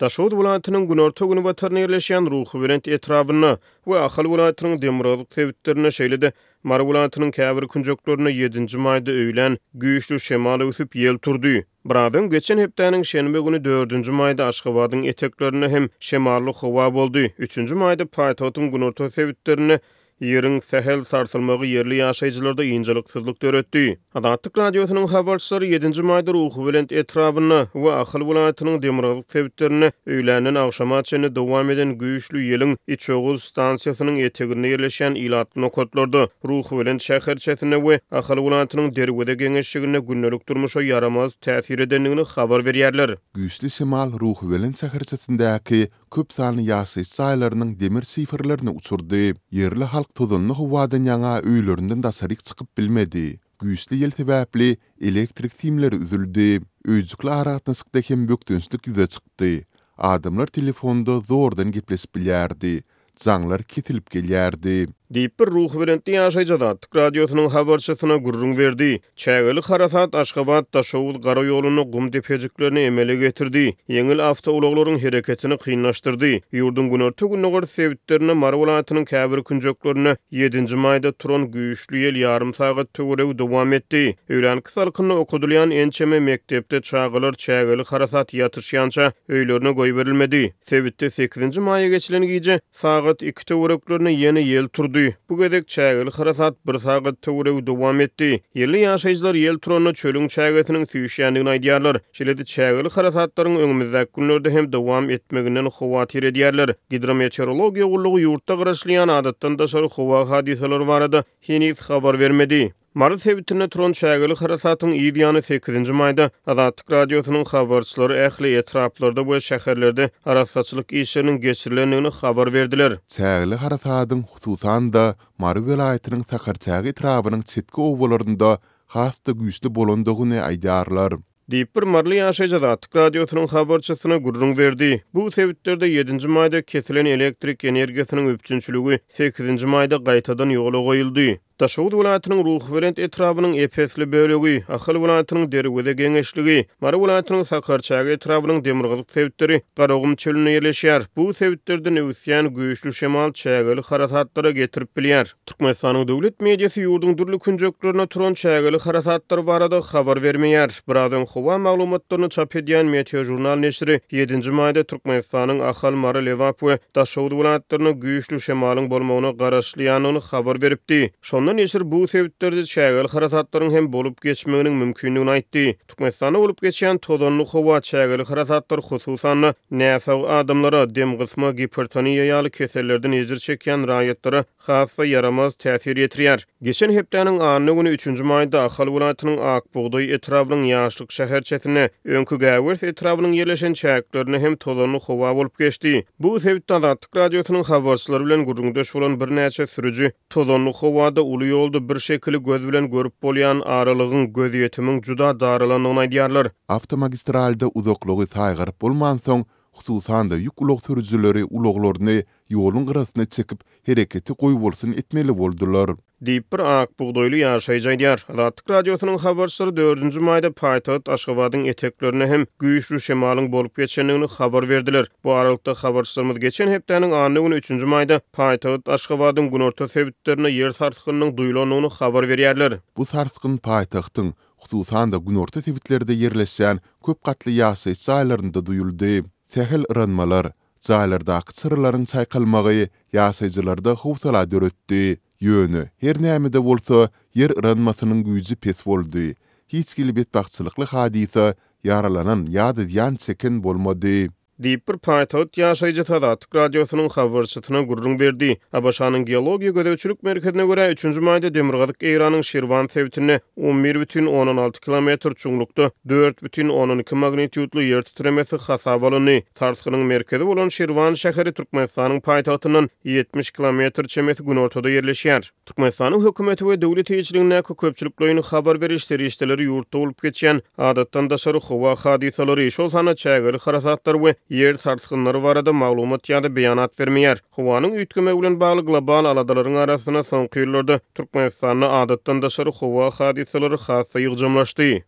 Daşoguz welaýatynyň günorta-günbatarynda ýerleşýän Ruhubelent etrabynda we Ahal welaýatynyň demirgazyk sebitlerinde, şeýle-de Mary welaýatynyň käbir künjeklerinde ýedinji maýda öýlän güýçli şemal öwsüp, ýel turdy. Biraz öň, geçen hepdäniň şenbe güni, dördünji maýda Aşgabadyň eteklerinde hem şemally howa boldy. Üçünji maýda paýtagtyň günorta sebitlerinde Ýeriň sähel sarsylmagy ýerli ýaşaýjylarda ynjalyksyzlyk döretdi. Azatlyk Radiosynyň habarçylary ýedinji maýda Ruhubelent etrabynda we Ahal welaýatynyň demirgazyk sebitlerinde öýländen agşama çenli dowam eden güýçli ýeliň Içoguz stansiýasynyň eteginde ýerleşýän ilatly nokatlarda, Ruhubelent şäherçesinde we Ahal welaýatynyň Derweze geňeşliginde gündelik durmuşa ýaramaz täsir edendigini habar berýärler. Güýçli şemal Ruhubelent şäherçesindäki köp sanly ýaşaýyş jaýlarynyň demir şiferlerini uçurdy. Ýerli halk tozanly howadan ýaňa öýlerinden daşaryk çykyp bilmedi. Güýçli ýel sebäpli elektrik simleri üzüldi. Öýjükli aragatnaşykda hem bökdençlik ýüze çykdy. Adamlar telefonda zordan gepleşip bilýärdi. Jaňlar kesilip gelýärdi. Diýip, bir ruhubelentli ýaşaýjy Azatlyk Radiosynyň habarçysyna gürrüň berdi. Çägeli harasat Aşgabat, Daşoguz gara ýolunda gum depejiklerini emele getirdi, ýeňil awtoulaglaryň hereketini kynlaşdyrdy. Ýurduň günorta-gündogar sebitlerinde, Mary welaýatynyň käbir künjeklerinde ýedinji maýda turan güýçli ýel ýarym sagat töweregi dowam etdi. Öýlänki salkynda okadylýan ençeme mekdepde çagalar çägeli harasat ýatyşýança öýlerine goýberilmedi. Sebitde sekizinji maýa geçilen gije Sagat iki töwereklerinde ýene ýel turdy. Bu gezek çägeli harasat bir sagat töweregi dowam etdi. Ýerli ýaşaýjylar ýel turanda çölüň çägesiniň süýşýändigini aýdýarlar. Şeýle-de çägeli harasatlaryň öňümizdäki günlerde hem dowam etmeginden howatyr edýärler. Gidrometeorologiýa gullugy ýurtda garaşylýan adatdan daşary howa hadysalary barada heniz habar bermedi. Mary sebitinde turan çägeli harasatyň yz ýany sekizinji maýda Azatlyk Radiosynyň habarçylary ähli etraplarda we şäherlerde arassaçylyk işleriniň geçirilendigini habar berdiler. Çägeli harasadyň, hususan-da, Mary welaýatynyň Sakarçäge etrabynyň çetki obalarynda has-da güýçli bolandygyny aýdýarlar. Diýip, bir maryly ýaşaýjy Azatlyk Radiosynyň habarçysyna gürrüň berdi. Bu sebitlerde ýedinji maýda kesilen elektrik energiýasynyň üpjünçiligi sekizinji maýda gaýtadan ýola goýuldy. Daşoguz welaýatynyň Ruhubelent etrabynyň ep-esli bölegi, Ahal welaýatynyň Derweze geňeşligi, Mary welaýatynyň Sakarçäge etrabynyň demirgazyk sebitleri Garagum çölünde ýerleşýär. Bu sebitlerden öwüsýän güýçli şemal çägeli harasatlara getirip bilýär. Türkmenistanyň döwlet mediasy ýurduň dürli künjeklerinde turan çägeli harasatlar barada habar bermeýär. Biraz öň howa maglumatlaryny çap edýän Meteožurnal neşiri ýedinji maýda Türkmenistanyň Ahal, Mary, Lebap we Daşoguz welaýatlarynda güýçli şemalyň bolmagyna garaşylýandygyny habar beripdi. Şonda neşir bu sebitlerde çägeli harasatlaryň hem bolup geçmeginiň mümkindigini aýtdy. Türkmenistanda bolup geçýän tozanly howa, çägeli harasatlar, hususan-da, näsag adamlara, demgysma, gipertoniýa ýaly kesellerden ejir çekýän raýatlara has-da ýaramaz täsir ýetirýär. Geçen hepdäniň anna güni, üçünji maýda Ahal welaýatynyň Ak bugdaý etrabynyň Ýaşlyk şäherçesinde, öňki Gäwers etrabynyň ýerleşen çäklerinde hem tozanly howa bolup geçdi. Bu sebitde Azatlyk Radiosynyň habarçylary bilen gürrüňdeş bolan birnäçe sürüji Tozanly howada uly ýolda bir şekili göz bilen görüp bolýan aralygyň, gözýetimiň juda daralandygyny aýdýarlar. Awtomagistralda uzaklygy saýgaryp bolmansoň, hususan-da ýük ulag sürüjileri ulaglaryny ýoluň gyrasyna çekip, hereketi goýbolsun etmeli boldular. Diýip, bir ak bugdaýly ýaşaýjy aýdýar. Azatlyk Radiosynyň habarçylary dördünji maýda paýtagt Aşgabadyň eteklerinde hem güýçli şemalyň bolup geçendigini habar berdiler. Bu aralykda, habarçylarymyz geçen hepdäniň anna güni, üçünji maýda paýtagt Aşgabadyň günorta sebitlerinde ýer sarsgynynyň duýlandygyny habar berýärler. Bu sarsgyn paýtagtyň, hususan-da, günorta sebitlerde ýerleşýän köp gatly ýaşaýyş jaýlarynda duýuldy. Sähel yranmalar, jaýlardaky çyralaryň çaýkalmagy ýaşaýjylarda howsala döretdi. Ýöne, her näme-de bolsa, ýer yranmasynyň güýji pes boldy. Hiç hili betbagtçylykly hadysa, ýaralanan ýa-da zyýan çeken bolmady. Diýip, bir paýtagt ýaşaýjysy Azatlyk Radiosynyň habarçysyna gürrüň berdi. ABŞ-nyň Geologiýa gözegçilik merkezine görä, üçünji maýda demirgazyk Eýranyň Şirwan sebitinde 11,6 kilometr çuňlukda 4,2 magnitýudly ýer titremesi hasaba alyndy. Sarsgynyň merkezi bolan Şirwan şäheri Türkmenistanyň paýtagtyndan 70 kilometr çemesi günortada ýerleşýär. Türkmenistanyň hökümeti we döwlet eýeçiligindäki köpçülikleýin habar beriş serişdeleri ýurtda bolup geçýän adatdan daşary howa hadysalary, şol sanda çägeli harasatlar we ýer sarsgynlary barada maglumat ýa-da beýanat bermeýär. Howanyň üýtgemegi bilen bagly global aladalaryň arasynda soňky ýyllarda Türkmenistanda adatdan daşary howa hadysalary has-da ýygjamlaşdy.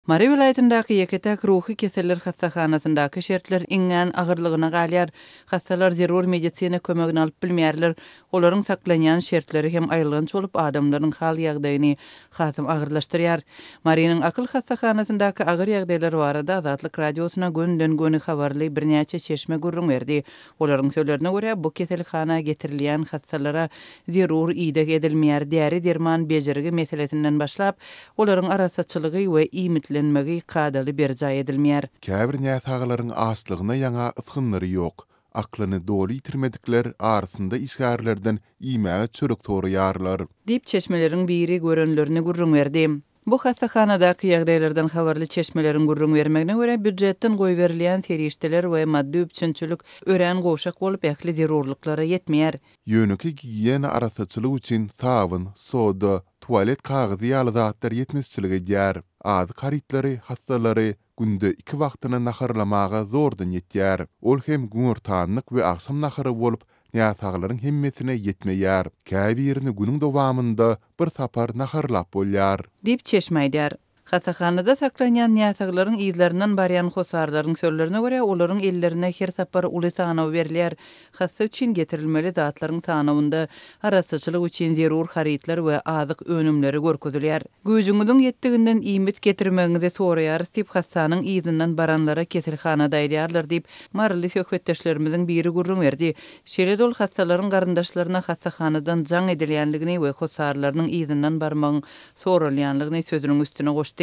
Mary welaýatyndaky ýeke-täk ruhy keseller hassahanasyndaky şertler iňňän agyrlygyna galýar. Hassalar zerur medisina kömegini alyp bilmeýärler. Olaryň saklanýan şertleri hem aýylganç bolup, adamlaryň hal-ýagdaýyny hasam agyrlaşdyrýar. Marynyň akyl hassahanasyndaky agyr ýagdaýlar barada Azatlyk Radiosyna gönüden-göni habarly birnäçe çeşme gürrüň berdi. Olaryň sözlerine görä, bu keselhana getirilýän hassalara zerur ideg edilmeýär, däri-derman, bejergi meselesinden başlap, olaryň arassaçylygy we iýmitlenmegi kadaly berjaý edilmeýär. Käbir näsaglaryň açlygyna ýaňa ysgynlary ýok. Aklyny doly ýitirmedikler arasynda işgärlerden iýmäge çörek soraýarlar. Diýip, çeşmeleriň biri görenlerini gürrüň berdi. Bu hassahanadaky ýagdaýlardan habarly çeşmeleriň gürrüň bermegine görä, býujetden goýberilýän serişdeler we maddy üpjünçilik örän gowşak bolup, ähli zerurlyklara ýetmeýär. Ýönekeý gigiýena arassaçylyk üçin sabyn, soda, tualet kagyzy ýaly zatlar ýetmezçilik edýär. Azyk harytlary hassalary günde iki wagtyna naharlamaga zordan ýetýär. Ol hem günortanlyk we agşam nahary bolup, näsaglaryň hemmesine ýetmeýär. Käbirini günüň dowamynda bir sapar naharlap bolýar. Diýip, çeşme aýdýar. Hassahanada saklanýan näsaglaryň yzlaryndan barýan hossarlaryň sözlerine görä, olaryň ellerine her sapar uly sanaw berilýär. Hassa üçin getirilmeli zatlaryň sanawynda arassaçylyk üçin zerur harytlar we azyk önümleri görkezilýär. Güýjüňiziň ýetdiginden iýmit getirmegiňizi soraýarys diýip, hassanyň yzyndan baranlara keselhanada aýdýarlar diýip, maryly söhbetdeşlerimiziň biri gürrüň berdi. Şeýle-de ol hassalaryň garyndaşlaryna hassahanadan jaň edilýänligini we hossarlarynyň yzyndan barmagyň soralýanlygyny sözüniň üstüne goşdy.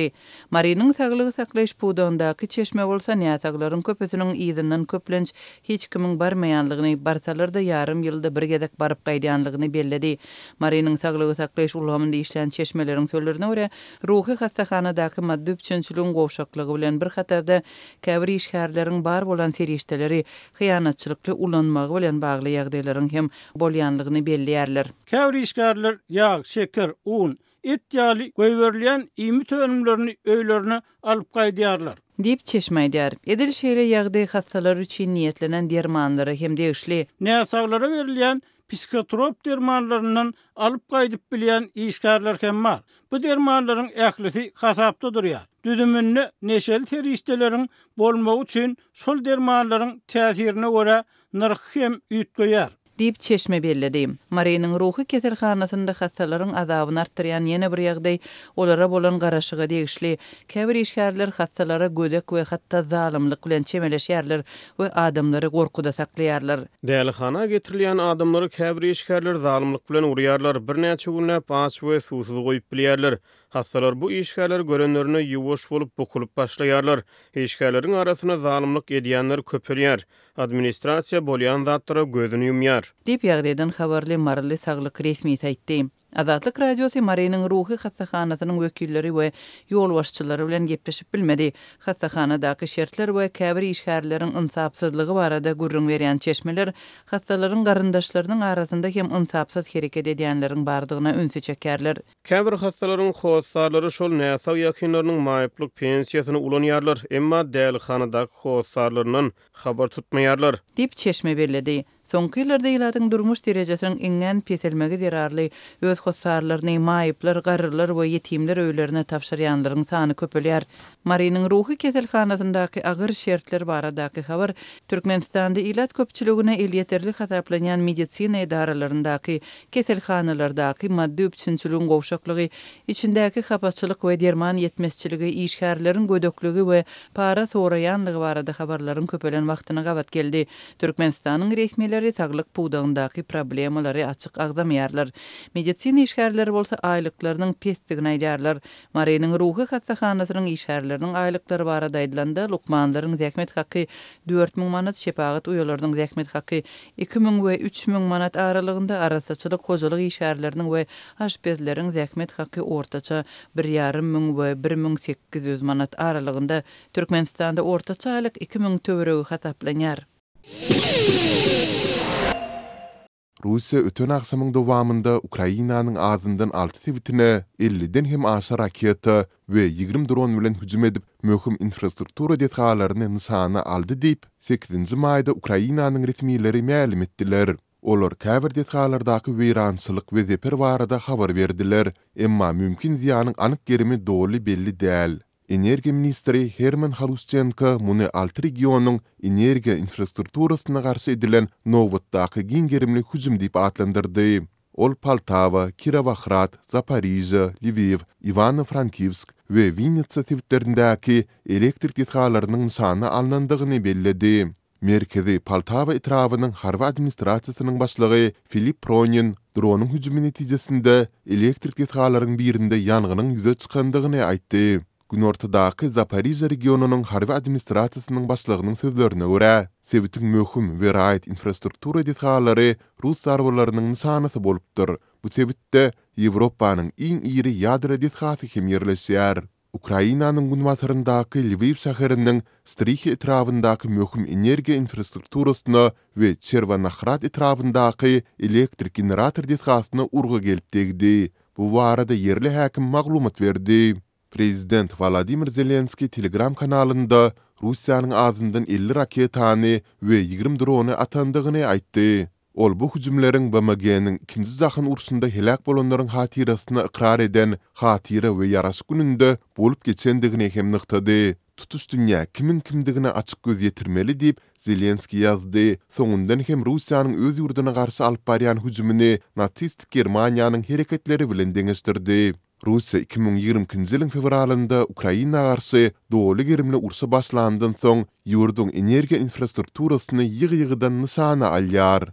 Marynyň saglygy saklaýyş pudagyndaky çeşme bolsa näsaglaryň köpüsiniň yzyndan köplenç hiç kimiň barmaýanlygyny, barsalar-da ýarym ýylda bir gezek baryp gaýdýanlygyny belledi. Marynyň saglygy saklaýyş ulgamynda işleýän çeşmeleriň sözlerine görä, ruhy hassahanadaky maddy üpjünçiligiň gowşaklygy bilen bir hatarda, käbir işgärleriň bar bolan serişdeleri hyýanatçylykly ulanmagy bilen bagly ýagdaýlaryň hem bolýanlygyny belleýärler. Käbir işgärler ýag, şeker, un, et ýaly goýberilýän iýmit önümlerini öýlerine alyp gaýdýarlar. Diýip, çeşme aýdýar. Edil şeýle ýagdaý hassalar üçin niýetlenen dermanlara hem degişli. Näsaglara berilýän psihotrop dermanlaryndan alyp gaýdyp bilýän işgärler hem bar. Bu dermanlaryň ählisi hasapda durýar. Düzüminde neşeli serişdeleriň bolmagy üçin şol dermanlaryň täsirine görä nyrhy hem üýtgeýär. Diýip, çeşme belledi. Marynyň ruhy keselhanasynda hassalaryň azabyny artdyrýan ýene bir ýagdaý olara bolan garaşyga degişli. Käbir işgärler hassalara gödek we hatda zalymlyk bilen çemeleşýärler we adamlary gorkuda saklaýarlar. Dälihana getirilýän adamlary käbir işgärler zalymlyk bilen urýarlar, birnäçe günläp aç we suwsuz goýup bilýärler. Hassalar bu işgärleri görenlerinde ýuwaş bolup bukulyp başlaýarlar. Işgärleriň arasynda zalymlyk edýänler köpelýär. Administrasiýa bolýan zatlara gözüni ýumýar. Diýip, ýagdaýdan habarly maryly saglyk resmisi aýtdy. Azatlyk Radiosy Marynyň ruhy hassahanasynyň wekilleri we ýolbaşçylary bilen gepleşip bilmedi. Hassahanadaky şertler we käbir işgärleriň ynsapsyzlygy barada gürrüň berýän çeşmeler hassalaryň garyndaşlarynyň arasynda hem ynsapsyz hereket edýänleriň bardygyna ünsi çekýärler. Käbir hassalaryň hossarlary şol näsag ýakynlarynyň maýyplyk pensiýasyny ulanýarlar, emma dälihanadaky hossarlaryndan habar tutmaýarlar. Diýip, çeşme belledi. Soňky ýyllarda ilatyň durmuş derejesiniň iňňän peselmegi zerarly öz hossarlaryny maýyplar, garrylar we ýetimler öýlerine tabşyrýanlaryň sany köpelýär. Marynyň ruhy keselhanasyndaky agyr şertler baradaky habar Türkmenistanda ilat köpçüligine elýeterli hasaplanýan medisina edaralaryndaky keselhanalardaky maddy üpjünçiligiň gowşaklygy, içindäki hapaçylyk we derman ýetmezçiligi, işgärleriň gödekligi we para soraýanlygy barada habarlaryň köpelen wagtyna gabat geldi. Türkmenistanyň resmileri saglyk pudagyndaky problemalary açyk agzamaýarlar. Medisina işgärleri bolsa aýlyklarynyň pesdigini aýdýarlar. Marynyň ruhy hassahanasynyň işgärleriniň aýlyklary barada aýdylanda, lukmanlaryň zähmet haky 4000 manat, şepagat uýalarynyň zähmet haky 2000 we 3000 manat aralygynda, arassaçylyk, hojalyk işgärleriniň we aşpezleriň zähmet haky ortaça bir ýarym müň we 1800 manat aralygynda. Türkmenistanda ortaça aýlyk 2000 töweregi hasaplanýar. Russiýa öten agşamyň dowamynda Ukrainanyň azyndan alty sebitine elliden hem aşa raketa we 20 dron bilen hüjüm edip, möhüm infrastruktura desgalaryny nyşana aldy diýip, sekizinji maýda Ukrainanyň resmileri mälim etdiler. Olar käbir desgalardaky weýrançylyk we zeper barada habar berdiler, emma mümkin zyýanyň anyk gerimi doly belli däl. Energiýa ministri Herman Halušçenko muny alty regionyň energiýa infrastrukturasyna garşy edilen nobatdaky giň gerimli hüjüm diýip atlandyrdy. Ol Poltawa, Kirowohrad, Zaporižýa, Lwiw, Iwano-Frankiwsk we Winnitsa sebitlerindäki elektrik desgalarynyň nyşana alnandygyny belledi. Merkezi Poltawa etrabynyň harby administrasiýasynyň başlygy Filip Pronin dronyň hüjümi netijesinde elektrik desgalaryň birinde ýangynyň ýüze çykandygyny aýtdy. Günortadaky Zaporižýa regionynyň harby administrasiýasynyň başlygynyň sözlerine görä, sebitiň möhüm we raýat infrastruktura desgalary rus zarbalarynyň nyşanasy bolupdyr. Bu sebitde Ýewropanyň iň iri ýadro desgasy hem ýerleşýär. Ukrainanyň günbataryndaky Lwiw şäheriniň Strihi etrabyndaky möhüm energiýa infrastrukturasyna we Çerwonohrad etrabyndaky elektrik generator desgasyna urgy gelip degdi. Bu barada ýerli häkim maglumat berdi. Prezident Wolodymyr Zelenskiý Telegram kanalynda Russiýanyň azyndan 50 raketany we 20 drony atandygyny aýtdy. Ol bu hüjümleriň BMG-niň Ikinji jahan urşunda heläk bolanlaryň hatyrasyna ykrar eden Hatyra we ýaraşyk gününde bolup geçendigini hem nygtady. Tutuş dünýä kimiň kimdigine açyk göz ýetirmeli diýip, Zelenskiý ýazdy, soňundan hem Russiýanyň öz ýurduna garşy alyp barýan hüjümini nasistik Germaniýanyň hereketleri bilen deňeşdirdi. Russiýa 2022-nji ýylyň fewralynda Ukraina garşy doly gerimli urşa başlandan soň, ýurduň energiýa infrastrukturasyny ýygy-ýygydan nyşana alýar.